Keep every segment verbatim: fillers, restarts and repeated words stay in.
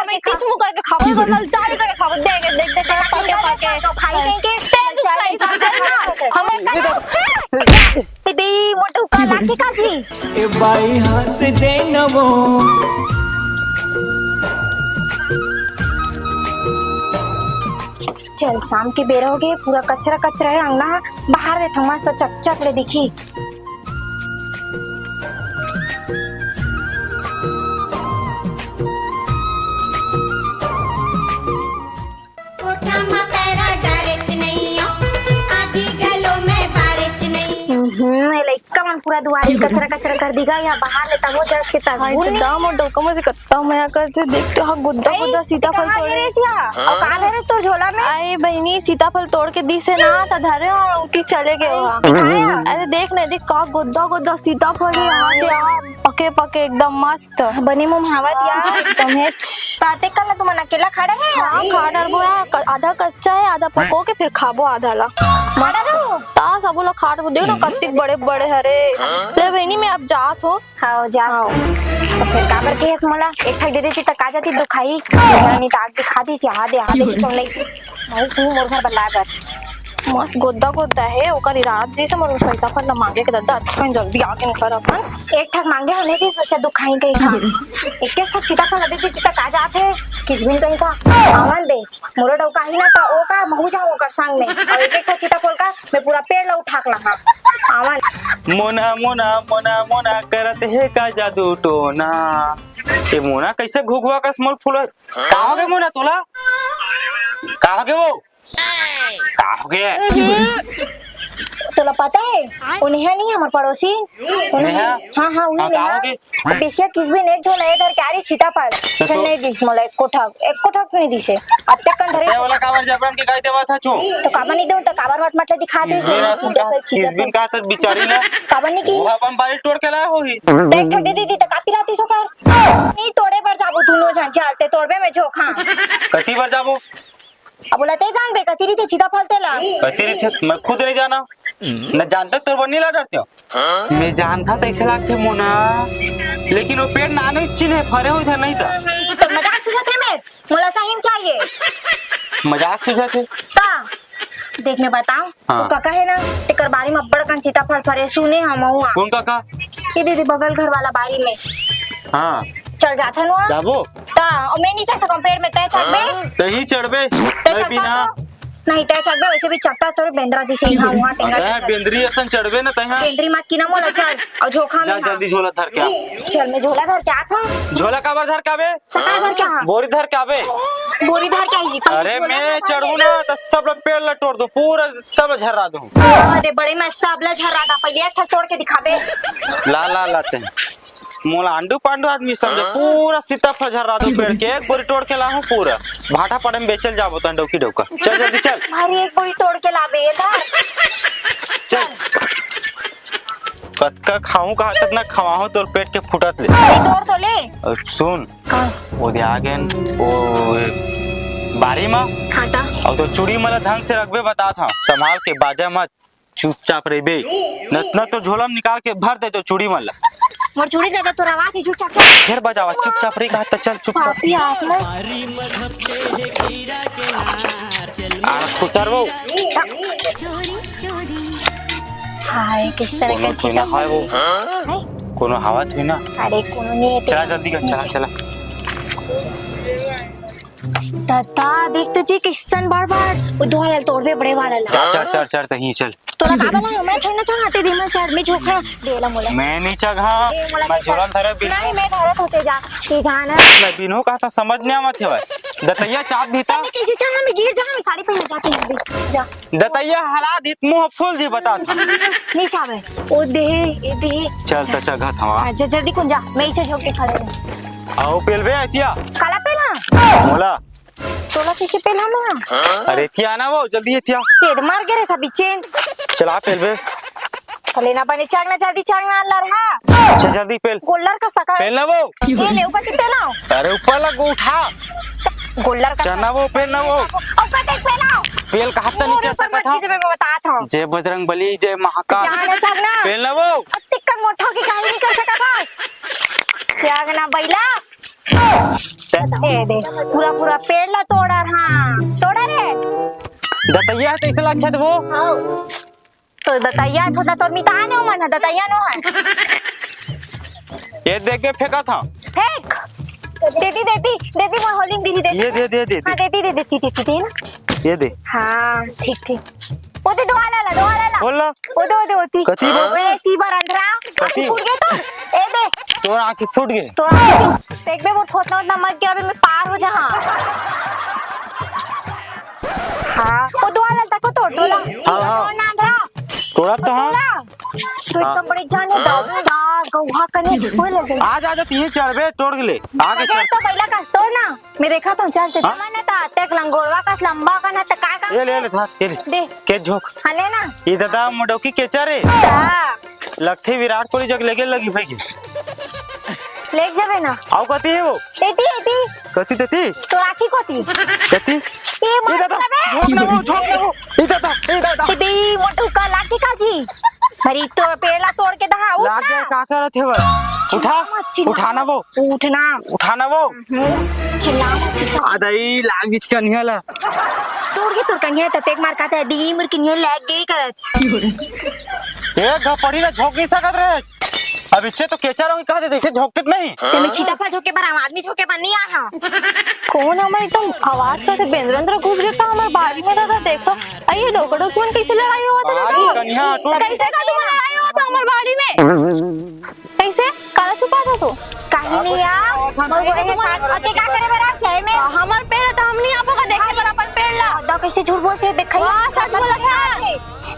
मैं किचमू करके खाबो, तो ललचारी करके खाबो, देख, देख, देख, देख, पके, पके। तो खाई नहीं के? ते तू खाई, समझे ना? हमें दीदी, मोटू का लाठी का जी? ए बाई, हंस दे न वो। चल, शाम के बेरा हो गे, पूरा कचरा कचरा हे अंगना, बहार देथंव, मस्त चकचक ले दिखही। कोठा म पैरा डारेच नइयो, आगी घलो में बारेच नइयो। हम्म, ये लइका मन पूरा दुआरी कचरा कचरा कर दीगा, यहाँ बहार ले तभो जस के तक। हाँ, तो गाँव में डोका में से कत्ता मया करथे, देख तो हाँ, गुद्दा ए, गुद्दा सीताफल कहाँ तोड़े। गिरे सिया? और का धरे तोर झोला में? अरे बहिनी, सीताफल तोड़ के दिसे ना, त धरे हो कि चले गए हो। अरे देख ना, देख का गुद्दा गुद्दा सीताफल हे, यहाँ दे, यहाँ पके पके एकदम मस्त। बने मुंह हावत यार। एकदम हेच। ताते कल तुमन अकेला खा डरे? हाँ, खा डरबो यार, क-, आधा कच्चा हे, आधा पको के फिर खाबो आधा ला। मस्त। ता सबो ला खा डरबो, देख ना कत्तिक बड़े बड़े हरे। ले बहिनी, मैं अब जात हो। हाँ, जा। हाँ। तो फिर काबर केहेस मोला? एक ठक दे देती त का जाती दुखाई। नहीं त आग दिखा दी, यहाँ दे, यहाँ दे, सुन ले। नहीं, तू मोर घर बल्ला कर। मस्त गोद्दा गोद्दा हे, ओकर इराद जैसे मोर सीताफल न मांगे के दद्दा, अच्छा जल्दी आके निकर अपन। एक ठक मांगे होने के, वैसे दुखाई कहीं खा। एक ठक सीताफल अभी भी तक आ जात हे, किसबिन कहीं का। आवन दे, मोरो डौका ही ना, त ओ का, महू जाऊँ ओकर संग में। और एक ठक सीताफल का, मैं पूरा पेड़ ला उठा के लहा। आवन। मोना, मोना, मोना, मोना करत हे का जादू टोना। ए मोना, कैसे घुघुआ कस मोल फुलत? का हो गे मोना तोला? का हो गे वो? का हो गे? तोला पता हे, वो नेहा नहीं, हमर पड़ोसी? नेहा? हाँ, हाँ, उही हाँ, का नेहा। हो गे? बेसिया किसबिन एक झोला ए धर के आ रही सीताफल। तो फिर तो नहीं दिस मोला एको ठक, एको ठक नहीं दिसे। अत्ते कन धरे। ते वाला काबर जबरन के गाय देवा था छो? तो काबर नहीं देऊँ, तो काबर मट मट ले दिखा दे। किसबिन आ सुन का, किसबिन का तो बिचारी ना। काबर नहीं की? वो अपन बारी तोड़ के लाया होही। देख ठक दे दीदी, तो कापी राती सो कर। नहीं तोड़े बर जाबो, दोनों झन चलते तोड़बे में झोंका। कती बर जाबो? अब बोला, ते जान बे, कती रहिथे सीताफल तेला? कती रहिथे? मैं खुद नहीं जाना। न जानता तोर बर नहीं ला डरते हो। मैं जानता तैसे लागथे मोना, लेकिन वो पेड़ नानो ही चिन्ह हे, फरे हो इधर नहीं था। तो मजाक सुझाते मैं, मोला सही में चाहिए। मजाक सुझाते? का? देख मैं बताऊं, हाँ। वो काका हे ना, तेकर बारी में अब्बड़ कन सीताफल फरे, सुने हम हुआ। कौन काका? ये दीदी बगल घर वाला बारी में। हाँ। चल जाथन हुआ। जाबो? ता, ओ मैं नहीं चढ़ सकूं पेड़ में, तय चढ़बे? तही चढ़बे, तय मैं चढ़ता बिना। तो? नहीं, तय चढ़बे, वैसे भी चढ़ता तो बेंदरा जैसे यहाँ वहाँ टेंगा अरे, टेंगा। बेंदरी असन चढ़बे ना तय। बेंदरी मत की ना मोला, चल, और झोंका जा, में हाँ। जल्दी झोला धर के आ। चल, मैं झोला धर के आता हूँ। झोला काबर धर के आबे? तो का धर के हाँ? बोरी धर के आबे। बोरी धर के आई जी, पहले अरे, झोला मैं में भर चढ़ू ले। ना, तो सब लोग पेड़ ला तोड़ दूं, पूरा सब ला झर्रा दूं। अरे, बड़े मैं सब ला झर्रा दा, पहले एक ठक तोड़ के दिखाबे। ला, ला, लाते हैं। मोला आंडू पांडू आदमी समझे, पूरा सीताफल झर्रा दो पेड़ के, एक बोरी तोड़ के लाहूं पूरा। भाटा पड़े में बेचल जाबो तन डौकी डौका। चल जल्दी चल। अरे एक बोरी तोड़ के लाबे ये धर। चल। कतका खाऊं कहा ततना खवाहूं तोर पेट के फुटत ले। अरे तोड़ तो ले। और सुन, का? वो दे आ गेन, वो बारी मा। हाँ ता। और तो चूड़ी मला ढंग से रखबे बता था, संभाल के बाजा मत। चुपचाप रहिबे, नतना तो झोला में निकाल के भर दे तो चूड़ी मन ला। मोर चूड़ी दे दे, तोर आवाज ही चुपचाप चल। फिर बजावा, चुपचाप रही कहा तो चल चुपचाप। पापी आत्मा। आ खुसर वो। हाय, किस तरह कोनो का थोड़ी ना चिकन है वो। है? कोनो हवा थोड़ी ना। अरे कोनो नहीं है चला तेरा। जल्दी कर, चला, चला। दादा, देख तो जी किसन बार बार वो दो वाला तोड़बे बड़े वाला ला। चल, चल, चल, चल, तहीं चल। तोला का बना? मैं छेड़ना चाहते भी मैं चढ़ में झोंका देला मोला। मैं नहीं चघा, ए, मोला मैं नहीं झोला चढ़। धरे बिन। नहीं, मैं धरत होते जा, तू जाना। मैं बिनो कहा तो समझ नहीं आवत है। दतैया चाप भी था। मैं कैसे चढ़ा, मैं गिर जाऊँ, साड़ी पहन जाती हूँ अभी। जा। दतैया हला दी, मुंह फूल दी बता था। नहीं चाहे। ओ दे, ए दे। चल तो चघा था। हाँ, जा, जल्दी कुन जा, मैं इसे झोंक के खड़े हूँ। आओ पेल बे, अतिया। काला पेला? मोला। तोला किसे पेला ना? अरे, एतिया ना वो, जल्दी एतिया। पेड़ मार गे रे सभी चेन। चला, पेल बे। चले ना बने, चांग ना, जल्दी चांग ना, लरहा। अच्छा, जल्दी पेल। गोल्लर का सका। पेल ना वो। ये ले, ऊपर से पेला। अरे, ऊपर लग, उठा। गोल्लर का चना वो, पेल ना वो। ऊपर से पेला। पेल का हाथ नहीं चढ़ सकता था। मैं बता था। जय बजरंग बली, जय महाकाल। चांग ना, चांग ना। पेल ना वो। अब तिक्का मोटा की कहानी नहीं कर सका था। चांग ना, बैला। ए दे, पूरा पूरा पेड़ ला तोड़ डारे, हाँ, तोड़ डारे। दतइया हे तइसे लागथे वो। हाँ। तो दतइया हे, तो ना तोर मितान हे, ओमन ह दतइया नो हे। ये देख के फेंकत हंव। फेंक। देती, देती, देती, मोर होलिंग दीदी देती। ये दे, दे, दे, हाँ, दे। देती, दे, देती, देती, दे ना। ये दे। हाँ, ठीक, ठीक। ओ दे, दो वाला ला, दो वाला ला। बोल ला। ओ दे, ओ दे, ओती। कती बो? ए, ती बर अंधरा। कती? आँखी फूट गे तोर। ए दे। तोर आँखी फूट गे। तोर आँखी फूट। देख बे, वो थोतना उतना मत गिरा बे, मैं पार हो जा, हाँ। हाँ, ओ दो वाला तको तोड़, दो ला। हाँ, हाँ। तोड़ ना अंधरा। तोड़त तो हाँ। तोड़ ना। तू एकदम बड़े जाने दस्ता, गौहा कने, ओए लगे। आ जा, आ जा, तीन चढ़बे, तोड़ के ले। आगे अरे चढ़। तो बैला का तोड़ ना। मैं देखा तो चल ते हाँ? जमाना था, तेक लंगोड़वा का लंबा का ना, ते का का? ये ले, ले, था, ये ले। दे। के झोंक। हने ना? ये दादा मोडौकी केचर हे। हाँ। लगथे विराट कोहली जग लेगे लगी भाई के। लेग जाबे ना। आउ कती हे वो? एती, एती। कती तेती? तो राखी कोती। कती? ये मत ये दादा, करबे। झोंक ना वो, झोंक ना वो। ये दादा, ये दादा। एती मोटू का लाठी का जी। अरे तो पेड़ ला तोड़ के दहा, उठ लाग ना। गया, का करत हे वो? उठा, चिल्ला मत, चिल्ला। उठा ना वो। उठ ना। उठा ना वो। हम्म, चिल्ला मत, चिल्ला। आ दई, लाग गीस कनिहा ला। तोड़ के तोर कनिहा त तेक मार खाते, दी मोर कनिहा लाग गई करत। ए, घपड़ी ला झोंक नहीं सकत रहे। अब इच्छे तो केचर होंगे, कहा देते, इसे झोंकते तो नहीं। ते में सीताफल झोंके बर, हम आदमी झोंके बर नहीं आए हैं। कौन हमर एकदम आवाज का से बेंद्रा अंदर घुस गया था हमर बाड़ी में, दादा देखो। अरे ये डोकड़ो कौन कैसे लड़ाई होत है, बाड़ी दादा? कनिहा, टूट। कैसे का तुम्हारा लड़ाई होत है हमर बाड़ी में? कैसे? काला छुपा था सो? कहीं नहीं यार। मगर वो ये साथ आके का करे बर आ शहर में? हमर पेड़ है तो हम नहीं आपको का देखे बर अपन पेड़ ला। दा कैसे झूठ बोलते हैं, बेखई। वाह, सच बोलत है।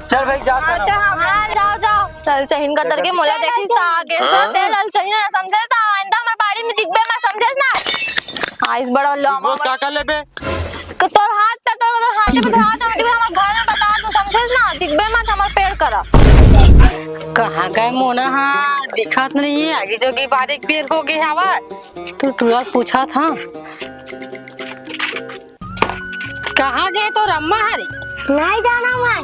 चल भाई, जा हाँ, खाना। तो हम हाँ, जाओ, जाओ। ललचहिन का तरके मोला देखिस त आगे हाँ? से ते ललचहिन ना समझे त आइंदा हमर बाड़ी में दिखबे मत समझेस ना। आइस बड़ा लो वो का कर लेबे? क-, तोर हाथ पे, तोर, तोर हाथ पे, तोर हाथ में दिखबे, हमर घर में बता तू समझेस ना, दिखबे मत हमर पेड़ करा। कहाँ गए मोना? हाँ, दिखत नहीं है, आगी जोगी बारीक पेड़ हो गए हवा। तू टुरा पूछा था। कहाँ गए तोर अम्मा हरे? नहीं जाना मैं,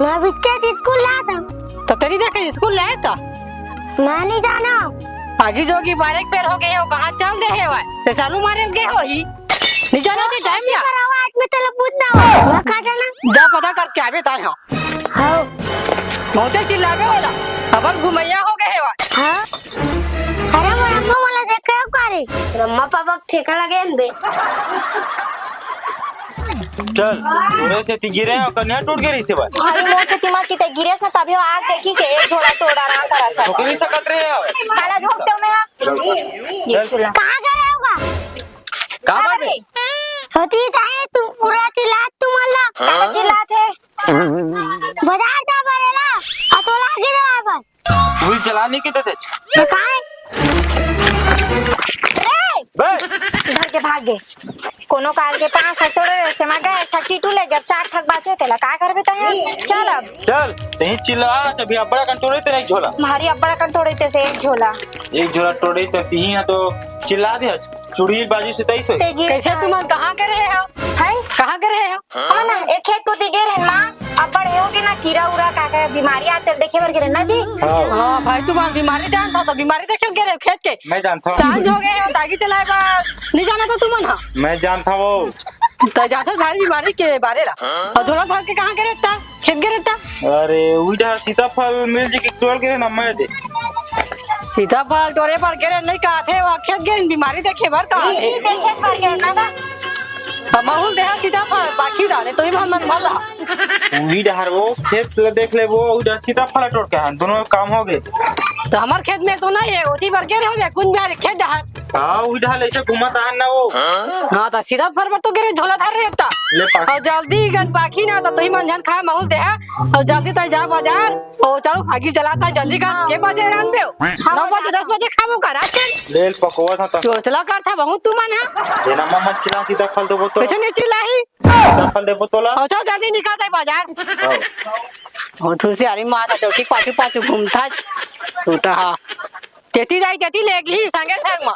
मैं बिच्चे स्कूल जाता हूँ। तो तेरी देख स्कूल ले तो? मैं नहीं जाना। आगी जोगी बारीक पेड़ हो गए हो, कहाँ चल दे है वाय? से चालू मारे गए हो ही। नहीं जाना कि टाइम या? पर आवाज में तेला पूछना हो। मैं कहाँ जाना? जा पता करके आबे ताय हो। हाँ। बहुते चिल्लाबे वाला। अपन घुमैया हो गए है वाय। हाँ? अरे मोर अम्मा वाला देख के का रे? अम्मा पापा के ठेका लगे हन बे। चल, तोरे से ती गिरे हो, कन्या टूट गई से बात। भाई मोर से तिमा किते गिरेस ना तभी आग देखी से एक झोला टोड़ा रहा करा था। तो कहीं सकत रहे हो। काला झोंक दो मैं। ये चूल्हा। कहाँ गए होगा? का बात है? होती चाहे तू पूरा चिल्ला तू मल्ला। काला चिल्ला थे। बाजार जा बरेला। आ तो लागे जा बस। फूल चलाने की तो थे। तो काहे? ए! बे! घर के भाग गए। कोनो कार के पांच ठक तोड़े रहे, से मैं गए, एक ठक टीटू ले गए, चार ठक बाचे, तेला का करबे तैं? चल अब। चल, तहीं चिल्ला, तभी अब्बड़ा कन तोड़े तेरा एक झोला। मारी अब्बड़ा कन तोड़े ते से एक झोला। एक झोला तोड़े ते तिही है तो चिल्ला दे, चुड़ैल बाजी से तैस होई। तेजी कैसे तुम कहाँ के रहे हो? हैं? कहाँ के रहे हो? हाँ ना, एक खेत कोती गे रहेन माँ, अब्बड़ हे हो के ना कीरा उरा का का बीमारी आते देखे बर गे रहेन ना जी। हाँ। हाँ भाई, तुम बीमारी जानता तो बीमारी देखे गे रहे हो खेत के। मैं जानता हूँ। सांझ हो गए हो, तागी चलाए बा, नहीं जाना तो तुमन हा। मैं जानता हूँ। तो जानता भारी बीमारी के बारे ला। और झोला भर के कहाँ गे रहता? खेत गे रहता? अरे, उही डहर सीताफल मिल जी के तोड़ के ना मैं दे। सीताफल तोरे बर गे रहे नहीं का थे, वो खेत गे बीमारी देखे बर का थे। देखे बर गे ना का? अब महूल देहा सीताफल, बाकी डाले तो ही मन मन भला। उही डहर वो खेत ले देख ले, वो उही डहर सीताफल तोड़ के हन, दोनों काम हो गए। तो हमार खेत में तो नहीं है, ओती बर गे रहे हो, कुन बिहार खेत डहर। हाँ, उही डहर ऐसे घूमत आहन ना वो। हाँ, तो सीताफल बर तो गे रहे झोला धर रहे था। ले पाक। और जल्दी गन बाकी ना, तो तुही मन झन खा महूल देहा। और जल्दी तैं जा बाजार। ओ, चलो, आगी जलाता, जल्दी कर। हाँ। के बजे रांधबे हो? हाँ, नौ बजे, बजाता। दस बजे खाबो का रात के? ले पकवा था तो। चोचला कर था बहुत तुमन हा। ये ना मम्मा चिल्ला सीताफल देबो तो। कैसे नहीं चिल्लाही? सीताफल देबो तोला। और चल जल्दी निकल तैं बाजार। हाँ। और तू से अरे माता चौकी पाछू पाछू घूमता। टूटा हा। तेती जाई, तेती लेगही, संगे संग मा।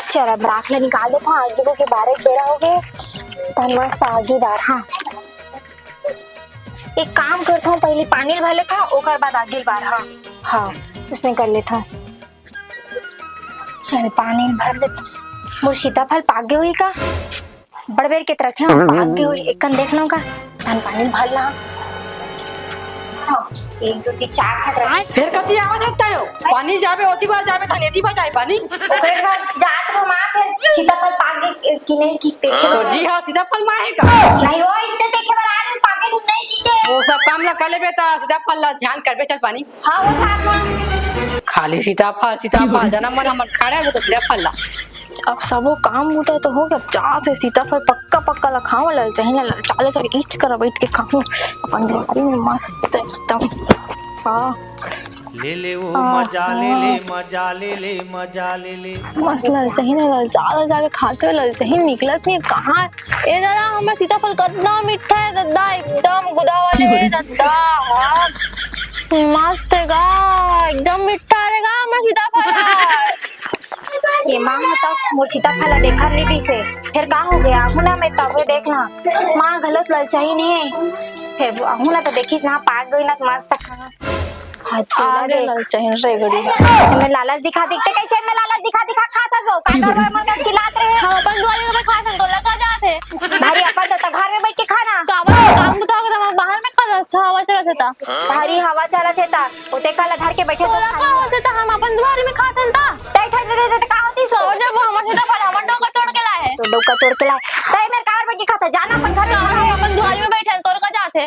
चल, अब राख ले निकाल देथंव, आगी के बारे के बेरा हो गे। तहन मस्त आगी बार, हाँ। एक काम करथंव, पहली पानी ल भर लेथंव, ओकर बाद आगी ल बार, हाँ। हाँ, उसने कर लेथंव। चल, पानी ल भर लेथंव। मोर सीताफल पाक गे होही का? बड़ बेर के त रखे हंव, पाक गे होही, एकन देख लंव का? धान पानी भर ला। हाँ, एक, दो, तीन, चार ठक रखे। फेर कति आवाज आता हो? पानी जाबे, ओती बार जाबे, थाने एती बार जाए पानी। ओकरे बाद जात हो माँ, फेर सीताफल पाक गे कि नहीं कि देखे तो बर। जी हाँ, सीताफल माँ है का? नहीं हो, इसने देखे बर आ रहे, पाके तुम नहीं जीते। वो सब काम ला कर लेबे, त सीताफल ला ध्यान करबे, चल पानी। हाँ, वो था, था। खाली सीताफल, सीताफल, जना मन हमर खाड़ा है, वो तो सीताफल ला। अब सबो काम बूता तो हो गे, अब जात हे सीताफल पक्का पक्का ला खाहूं, ललचही ला ललचा ललचा के इच करा बैठ के खाहूं अपन दुआरी में मस्त एकदम। हाँ। ले ले वो हाँ, मजा, ले ले हाँ। मजा, ले ले मजा, ले ले। मस्त ललचही ना ललचा ललचा के खाते हुए ललचही निकलत नहीं कहाँ। ए दादा, हमर सीताफल कतना मीठा है दादा, एकदम गुदा वाले रे दादा। हाँ। मस्त हे गा, एकदम मीठा रे गा हमर सीताफल। ये माँ ह त मोर सीताफल ला देखत नइ दिस हे। फेर का हो गे? आहूं ना मैं तभे देख ना। माँ घलो त ललचाही नहीं हे। फेर आहूं ना त देखिस ना, पाक गे ना त मस्त खाना। हाँ, चूल्हा अरे देख। ललचाही रे गड़ी। मैं लालच दिखा दिखते कैसे? मैं लालच दिखा दिखा खात हस वो। का डर मन चिल्लात रहे? हम अपन दुआरी में खात हन, तोला का जात हे? भारी अपन तो घर में बैठ के खाना। तो आवाज काम बुता होगे त हम बाहर में खात हन, अच्छा हवा चलत हे त। भारी हवा चलत हे त। ओते काला धर के बैठे तो तोला का होथे त हम अपन दुआरी में खात हन त। तै ठंड दे दे त का होतिस? तो जब हमर सीताफल हमर डौका तोड़ के लाए हे। तो डौका तोड़ के लाए। तै मेर काबर बैठ के खाता? जाना अपन घर में तो खा। हम अपन दुआरी में बैठे हन, तोर का जात हे?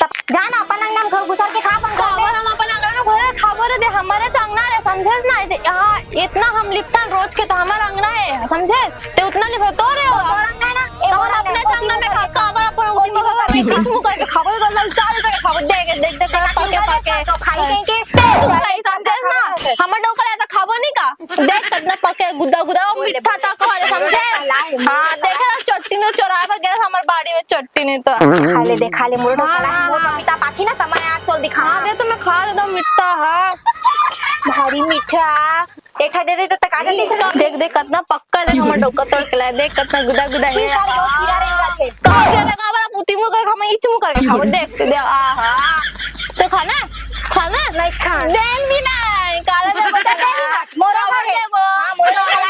तब जाना अपन अंगना में घर घुसर के खा अपन घर में। काबर हम अपन अंगना में घुसर खाबो रे, दे हमरे च अंगना रे, समझेस ना? ये दे, यहाँ इतना हम लिपतन रोज के त हमर अंगना हे, समझेस? ते उतना लिपत तो रे हो। तोर अंगना हे ना? ए, काबर मोर अंगना अपने हे, अंगना में खा, काबर अपन ओती मुंह करके, इच मुंह करके खाबो, तो ललचा ललचा के खाबो, देख, देख, देख, पके, पके। तो खाई नहीं के। तू खाई, समझेस ना? हमर डौका ले त खाबो नहीं का? देख, कतना पके, गुदा, गुदा, वो मीठा तक वाले, समझे? हाँ, देखे ना, चट्टी ने चोराए बर गे, हमर बाड़ी में चट्टी ने तो। खा ले, देखा ले, मोर डौका ला, हाँ, मोर हाँ। पपीता पाकी ना, त मैं आज तोल दिखा। हाँ, दे तो मैं खा लेता हूँ, मीठा है। भारी मीठा। एक ठा दे दे त तका जल्दी से। देख, देख, कतना पक्का, देख, हमर डौका तोड़ के लाए, देख, कतना गुदा, गुदा छी, है। सारे बहुत कीड़ा रेंगत हे। का कीड़ा रेंगत वाला पुती मुंह करके, हम इच मुंह करके खाबो, देख, देख, आहा। तो खाना, खाना? नहीं खाना। देन भी नहीं, काला दे बता दे। मोरो घर हे। हाँ, मोरो घर हे।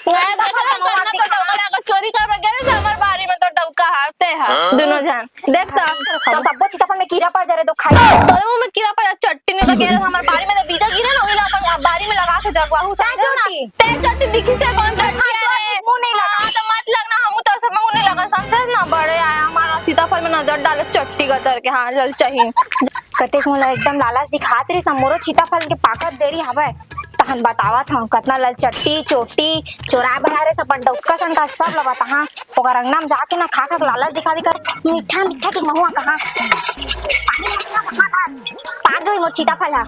मैं देखो तो करना तो डौका लगा, चोरी करबे गे रहे हमर बारी में तो डौका हारते हैं, दोनों जन। देख तो। तो सबो चीज अपन में कीड़ा पड़ जा रहे तो खाई। तोरे मुंह में कीड़ा पड़ा, चट्टी नहीं तो गे रहे हमर बारी में तो बीजा गिरे ना, ओइला अपन बारी में लगा के जगवाहू, समझे ना? चट्टी? ते चट्टी दिखी से कौन चट्टी है रे? मुंह नहीं लगा। हाँ, तो मत लगना, हमू तोर से मुंह नहीं लगा, समझे ना? बड़े आया हमारा सीताफल में नजर डाले, चट्टी गतर के, हाँ, ललचही। कतेक मोला एकदम लालच दिखात रहिस, मोरो सीताफल के पाकत देरी हवय। तहन बतावत हंव, कतना ललचट्टी, चोट्टी, चोरा बना रे, सब अपन डौका सन का सब ल बताहा। ओकर अंगना में जाके ना खा खा के लालच दिखा दिखा, मीठा मीठा के महुआ कहा। पाक गई मोर सीताफल ह।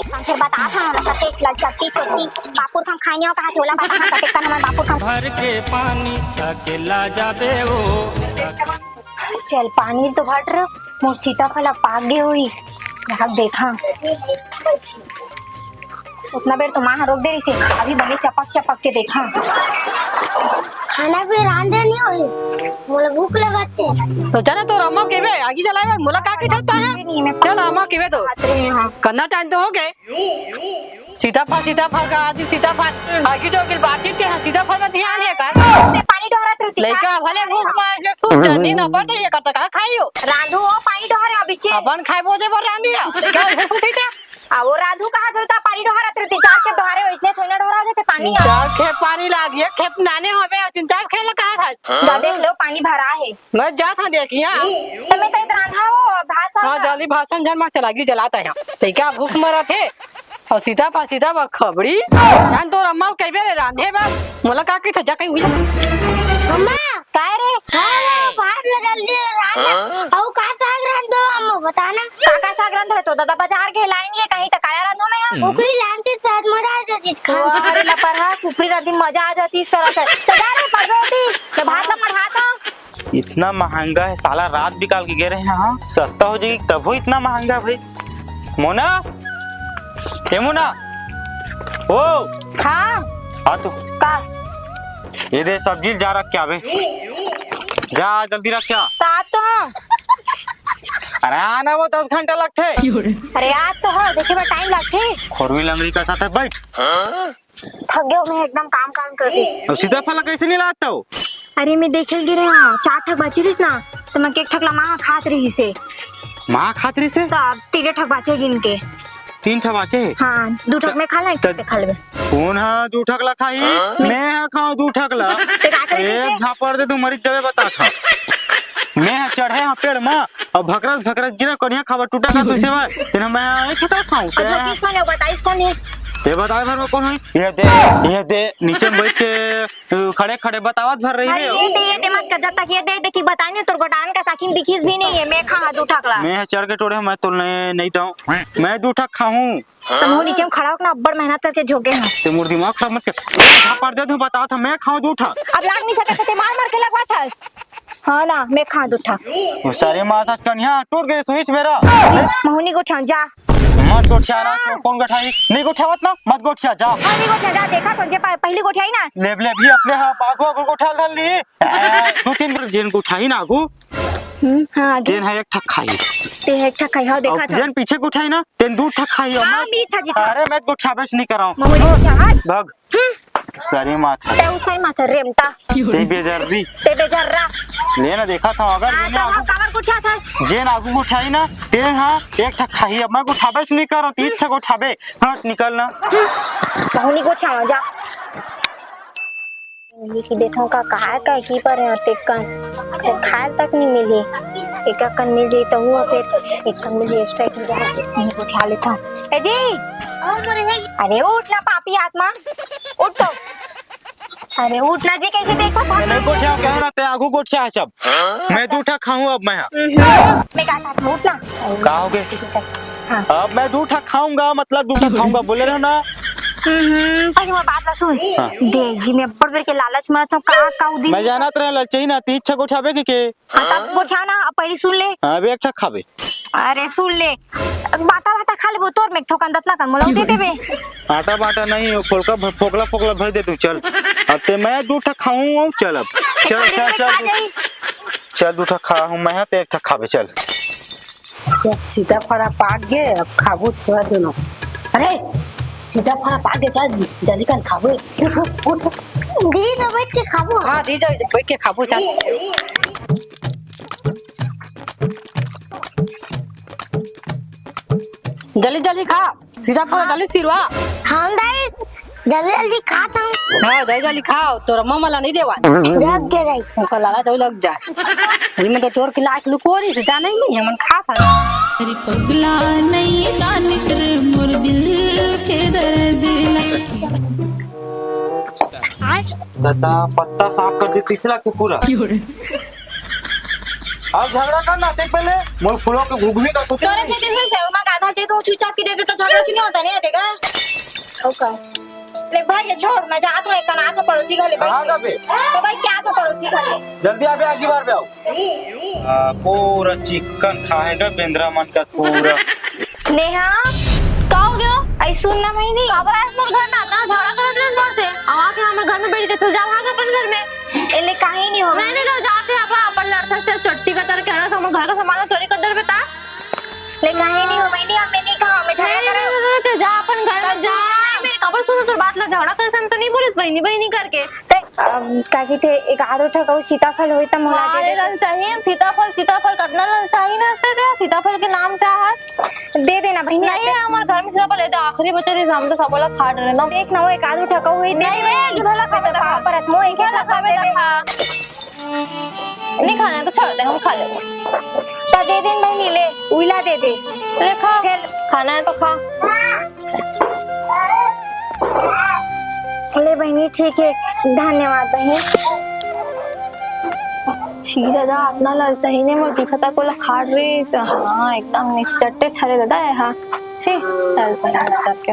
हम फिर बतात हंव, कतेक ललचट्टी, चोट्टी, बापुर खम खाई नहीं हो कहा, तोला बताहा, कतेक कन हमर बापुर खम। भर के पानी अकेला जाबे ओ। चल, पानी तो भट रहे, मोर सीताफल अब पाक गे होही। भाग देखा। उतना बेर तो माँ ह रोक दे रही से, अभी बने चपक चपक के देखा। खाना भी रांधे नहीं होही, मोला भूख लगत हे। तो चल ना, तोर अम्मा केबे, आगी जलाए बर, मोला का कहिथे तैं? नहीं, मैं चल, अम्मा केबे तो। बात रहे हैं। कतना टाइम तो हो गए। सीताफल, सीताफल का आदि सीताफल। आगी जो गिल बातचीत के, हाँ, सीताफल में ध्यान है का? मैं पानी डोहरत रहती। लइका भले भूख मार के सूत जा, नींद न पड़ते, ये करता कहाँ खाई हो? रांधू हो, पानी डोहरे अभी चे। अपन खाए बोझे पर रांधी है। लइका ऐसे सूती थे। आ, वो रांधू कहाँ धरता, पानी डोहरत रहती, चार खेप डोहरे हो, इसने सोना डोहरा देते पानी आ। चार खेप पानी लाग, ये खेप नाने हो बे, तीन चार खेप लगा था। जा देख लो, पानी भरा है। मैं जात हंव देखिया। त मैं तैं रांधा हो, भात साग हाँ, ला। जल्दी भाषण झन मार, चल आगी जलात हंव। लइका भूख मरत हे। अउ सीताफल, सीताफल खबड़ी। जान तोर अम्मा ल कहिबे रे रांधे बर। मोला का कहिथे, जा कहीं हुई जा। अम्मा। काय रे? हाँ, वो भात ला जल्दी रांध। हाँ? अउ का साग रांधो अम्मा, बता ना। का का साग रांधो रे? तो दादा बाजार गे लाइन ये कहीं त काला रांधो मैं यहाँ। कुकरी लानती त मजा आ जाती खाए। वाह रे लपरहा, कुकरी रांधी मजा आ जाती इस तरह से। तो जा रे, पकड़ती। तो भात ला मढ़ा तो। इतना महंगा है साला, रात बिकाल के गे रहे हैं। हाँ, सस्ता हो जाएगी तब हो, इतना महंगा है भाई। मोना, ए मोना, ओ। हाँ। आ तो। का? ये दे सब्जी ला जा रख के आबे। जा जल्दी रख के आ। तो आ तो हाँ। अरे आना वो दस घंटा लगथे। अरे आ तो हाँ, देखे में टाइम लगथे। खोरवी लंगड़ी का साथ है बैठ। थक गयो मैं एकदम काम काम कर के। अब सीताफल ला कइसे नइ लात हव? अरे मैं देखे ल गे रहेंव, चार ठक बाचे रहिस ना, त मैं एक ठक ला माँ खात रहिस हे। माँ खात रहिस हे? त अब तीने ठक बाचे गिन के। तीन ठक बाचे हे? हाँ, दू ठक त-, मैं खा लेंव, एक ठक त-, ते खा लेबे। कोन ह दू ठक ला खाही? हाँ? मैं ह खाहूँ दू ठक ला। ते का करे एक से? झापड़ दे तू मरिच जबे बतात हँव। मैं ह चढ़े हँव पेड़ म, अउ भकरस भकरस गिरे कोनिया खाबा टूटा का तू सेवा। तेन मैं एक ठक खाहूँ। अउ ते झोंकिस कोन हे, बताइस कोन हे? ते बताए भर में कोन होही? ये दे, ये दे, नीचे में बइठ के, अ, खड़े खड़े बतावत भर रही अरे रे। ये दे, ये दे मत कर, जब तक ये दे, देखी बताए नहीं, तोर गोडान का साखिन दिखिस भी नहीं है, मैं खाहूँ दू ठक ला। मैं ह चढ़ के टोड़े हँव, मैं तोर नहीं, नहीं दँव। मैं दू ठक खाहूँ। त महूँ नीचे में खड़ा होके ना अब्बड़ मेहनत करके झोंके हँव। ते मोर दिमाग खराब मत कर। झापड़ दे तू, बतात हँव, मैं खाहूँ दू ठक। अब लाग नहीं सकत, ते मार मार के लगवाथस। हाँ ना, मैं खाहूँ दू ठक। ओ सारे माथा कनिहा टूट गे switch मेरा। महूँ नहीं गोठियाहूँ, जा। मत गोठिया ना, तो कोन गोठियाही? नहीं गोठियावत ना, मत गोठिया, जा। हाँ, नहीं गोठिया, जा, देखा तो जे पह-, पहली गोठियाही ना। लेब, लेब, ही अपने आप आगू, आगू गोठिया धर ली। ए, दू तीन बार जेन गोठियाही ना आगू। हम्म, हाँ, आगे। तेन ह एक ठक खाही। ते ह एक ठक खाही, हाँ, देखा अब था। जेन पीछे गोठियाही ना, तेन दू ठक खाही। हाँ, मैं, बीच था जीता। अरे, मैं गोठियाबेच नहीं करँव। महूँ नहीं गोठियाहूँ, हट। भाग। हम्म। सरे माथा। ते उसई माथा रेमटा। ते बेजर्री। ते बेजर्रा। ले ना देखा था अगर हाँ, जेने तो आगू, हम काबर गोठियाथस? जेन आगू गोठियाही ना, तेन ह एक ठक खाही। अब मैं गोठियाबेच नहीं करँव, तीन ठक गोठियाबे। हट निकल ना। कहूँ नहीं गोठियावँव जा। ये कि देखो का कहा का की पर है ते कन। खाए तक नहीं मिली। एक कन मिल जाई तो हुआ फिर एक कन मिल जाई extra की जा। नहीं गोठिया लेता हूँ। ए जी। अरे उठ ना पापी आत्मा। उठ तो। अरे उठ ना जी, कैसे देखो मैं नहीं गोठियावँव, कहे ना ते आगू गोठिया है सब। मैं दू ठक खाहूँ अब मैं। हम्म, मैं का खात हूँ, उठ ना। का हो गए? हाँ। अब मैं दू ठक खाहूँगा, मतलब दू ठक खाहूँगा, बोले रहेंव ना। हम्म, पहले मोर बात ला सुन। हाँ। देख जी, मैं अब्बड़ बेर के लालच में तो का, का उदी मैं जानत रहेंव ललचही ना, तीन ठक गोठियाबे के, के? हाँ, तब गोठिया ना, अब पहले सुन ले। हाँ, अब एक ठक खाबे। अरे सुन ले, बाटा बाटा खा लेबो, तोर में थोकन दतना कन मोला दे देबे। आटा बाटा नहीं हो, फोलका भ-, फोकला फोकला भर दे तू, चल। अब ते मैं दू ठक खाहूँ, चल अब। चल, चल, चल, चल। चल, दू ठक खाहूँ मैं, ते एक ठक खाबे, चल। जब सीताफल पाक गे, अब खाबो थोड़ा दोनों। अरे, सीताफल पाक गे, चल, जल्दी कर खाबो। उठ, उठ, उठ। दीदी, तो बैठ के खाबो। हाँ, दीदी, बैठ के खाबो, चल। जल्दी, जल्दी खा। सीताफल हाँ। जल्दी सिरवा। हाँ दाई, जल्दी जल्दी खात हूँ। हाँ, जल्दी जल्दी खाओ, तोर अम्मा मला नहीं देवा। जग के दाई। ओकर लालच अउ लग जाए। अभी मैं तो तोर के लायक लुकोरी से जाना ही नहीं, हमन खात हन। तेरी पगला नहीं जानिस रे मोर दिल के दर्द ला। दादा, पत्ता साफ कर दे, तीसरा के पूरा। क्यों रे? अब झगड़ा कर ना, देख पहले, मोर फूलों के घुघनी का कुछ तोरे नहीं। से देखो, शर्मा का आधा दे दो, चुपचाप की दे दे, तो झगड़ा नहीं होता, नहीं आते का? ओका। ले भाई, ये छोड़, मैं जात हूँ, एक कनात में पड़ोसी घर ले कहाँ बैठ का बे? तो भाई, क्या था पड़ोसी घर? जल्दी आबे, अगली बार में आओ। आ, पूरा चिकन खाएगा बेंदरा मन का पूरा। नेहा, का हो गयो? आई सुन ना, मैं नहीं। काबर आए मोर घर में आता, झगड़ा करत रहे मोर से। आवा के हमर घर में बैठ के चल जा, भाग अपन घर में। एले काहे नहीं हो? नहीं, नहीं, तो जाते हैं, अपन, अपन लड़ते से चट्टी का तरह कहना था, हमर घर का सामान चोरी कर दे बेटा। ले काहे नहीं हो? मैं नहीं, हम नहीं कहा, मैं झगड़ा नहीं, करब। नहीं, नहीं, नहीं, जा अपन घर में जा। मेरे काबर सुनो, तोर बात ला झगड़ा करत हम तो नहीं बोलिस बहिनी, बहिनी करके। ते, अम, का कहिथे, एक आधो ठक अउ सीताफल होई त मोला दे अरे देते। ललचाही, सीताफल, सीताफल कतना ललचाही ना हंसते थे, सीताफल के नाम से आहत। दे देना बहिनी, नहीं दे। है, हमारे घर में सीताफल है, तो आखिरी बचे रही, हम तो सब वाला खा रहे ना। देख ना, वो एक आधो ठक अउ होई, दे नहीं देना। है, जो भला खावे तो खा। पाँव परत मोए, जो भला खावे तो खा। नहीं खाना है तो छोड़ दे, हम खा लेंगे। तो दे देन बहिनी, ले, उइला दे दे। ले खा, फिर खाना है तो खा। ले बहिनी, ठीक है, धन्यवाद बहिनी। छी दादा, अतना ललचाही ने मोर दिखता कोला खाड़ रे। हाँ, एकदम निचट्टे छरे दादा है, हाँ। छी, ललचाही करके।